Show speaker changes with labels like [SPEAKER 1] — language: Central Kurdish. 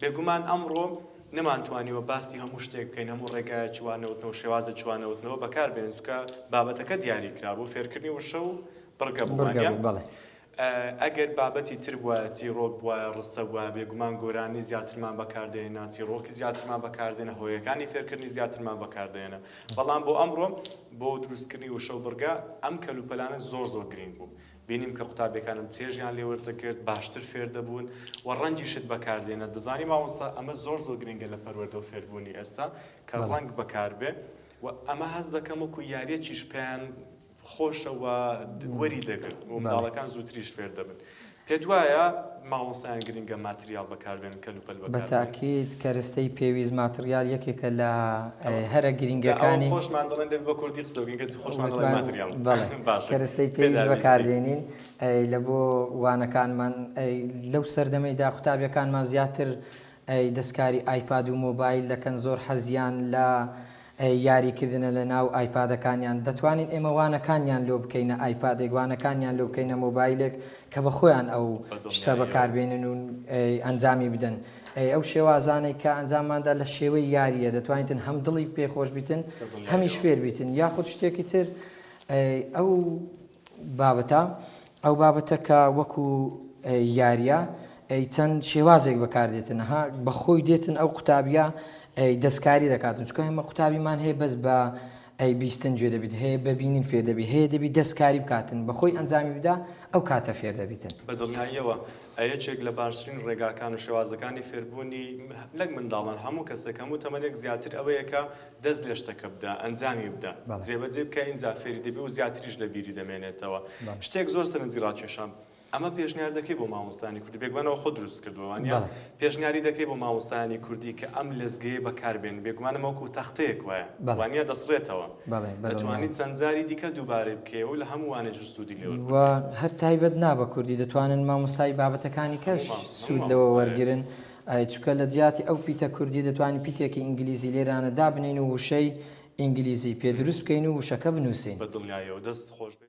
[SPEAKER 1] بێگومان ئەمڕۆ نەمانتوانیوە باسی هەموو شتێک بکەین، هەموو ڕێگایەکی وانەوتنەوە و شێوازێکی وانەوتنەوە بەکار بێنین، چونکە بابەتەکە دیاری کرابوو، فێرکردنی وشە و بڕگە بوو،
[SPEAKER 2] بڕگە
[SPEAKER 1] وانییە؟
[SPEAKER 2] بوو، بەڵێ.
[SPEAKER 1] ئەگەر بابەتی تر بوایە، چیڕۆک بوایە، ڕستە بوایە، بێگومان گۆرانی زیاترمان بەکار دەهێنا، چیڕۆکی زیاترمان بەکار دێنا، هۆیەکانی فێرکردنی زیاترمان بەکار دەهێنا. بەڵام بۆ ئەمڕۆ، بۆ دروستکردنی وشە و بڕگە، ئەم کەلوپەلانە زۆر زۆر گرینگ بوو. بینیم کە قوتابیەکانم چێژیان لێ وەردەگرت، باشتر فێر دەبوون و ڕەنگی شت بەکار دێنە. دەزانی مامۆستا ئەمە زۆر زۆر گرنگە لە پەروەردە و فێربوونی ئێستا کە ڕەنگ بەکار بێ و ئەمە هەست دەکەم وەکو یاریەکیش پێیان خۆشە و وەری دەگرن و منداڵەکان زووتریش فێر دەبن. پێت وایە مامۆستایان گرنگە ماتریاڵ بەکاربێنن کەلوپەل
[SPEAKER 2] بە
[SPEAKER 1] بەکاربێنن؟
[SPEAKER 2] تاکید کەرستەی پێویست ماتریال یەکێکە لە هەرە
[SPEAKER 1] جا ئەوە
[SPEAKER 2] گرینگەکانی.
[SPEAKER 1] خۆشمان دەڵێن دەبێ بە کوردی قسە بکەین کەچی خۆشمان دەڵێن
[SPEAKER 2] وتمان
[SPEAKER 1] ماتریاڵ
[SPEAKER 2] بەڵێ
[SPEAKER 1] باشە
[SPEAKER 2] کەرستەی پێویست
[SPEAKER 1] پێداویستی.
[SPEAKER 2] بەکاردێنین ئەی لە بۆ وانەکانمان ئەی لەو سەردەمەیدا قوتابیەکانمان زیاتر ئەی دەستکاری ئایپاد و مۆبایل دەکەن زۆر حەزیان لە یاری کردنە لە ناو ئایپادەکانیان دەتوانین ئێمە وانەکانیان لۆ بکەینە ئایپادێک وانەکانیان لۆ بکەینە مۆبایلێک کە بە خۆیان ئەو شتە
[SPEAKER 1] بەدڵنیاییەوە.
[SPEAKER 2] بەکار بێنن و ئەنجامی بدەن ئەو شێوازانەی کە ئەنجامماندا لە شێوەی یاریە دەتوانیتن هەم دڵی پێ خۆش بیتن هەمیش
[SPEAKER 1] بەدڵنیاییەوە.
[SPEAKER 2] فێر بیتن یاخود شتێکی تر ئەو بابەتە ئەو بابەتە کە وەکو یاریە ئەی چەند شێوازێک بەکاردێتن ها بەخۆی دێتن ئەو قوتابیە ئەی دەستکاری دەکاتن چکە ئێمە قوتابیمان هەیە بەس بە ئەی بیستن گوێ دەبیت هەیە بەبینین فێر دەبی هەیە دەبی دەستکاری بکاتن بەخۆی ئەنجامی بدا ئەو کاتە فێر دەبیتن.
[SPEAKER 1] بە دڵنیاییەوە یەکێک لە باشترین ڕێگاکان و شێوازەکانی فێربوونی نەک منداڵان هەموو کەسێک هەموو تەمەنێک زیاتر ئەوەیە کە دەست لە شتەکە بدە، ئەنجامی بدە، جێبەجێی بکە ئینجا فێری دەبی و زیاتریش لە بیری دەمێنێتەوە. شتێک زۆر سەرنجی ڕاکێشام، ئەمە پێشنیار دەکەی بۆ مامۆستایانی کوردی، بێگومان ئەوە خۆت دروستت کردووە وانییە؟ پێشنیاری دەکەی بۆ مامۆستایانی کوردی کە ئەم لەزگەیە بەکار بێنن، بێگومان ئەمە وەکوو تەختەیەک وایە، وانییە؟ دەسڕێتەوە، دەتوانی چەند جاری دیکە دووبارەی بکەیەوە و لە هەموو وانەیەکیش سوودی لێ وەربگری.
[SPEAKER 2] و هەر تایبەت نا بە کوردی، دەتوانن مامۆستای بابەتەکانی کەش سوود لەوە وەرگرن. ئەی چونکە لە جیاتی ئەو پیتە کوردیە دەتوانین پیتێکی ئینگلیزی لێرانە دابنێین و وشەی ئینگلیزی پێ دروست بکەین و وشەکە بنووسین.
[SPEAKER 1] بە دڵنیایەوە دەست خۆش بێت.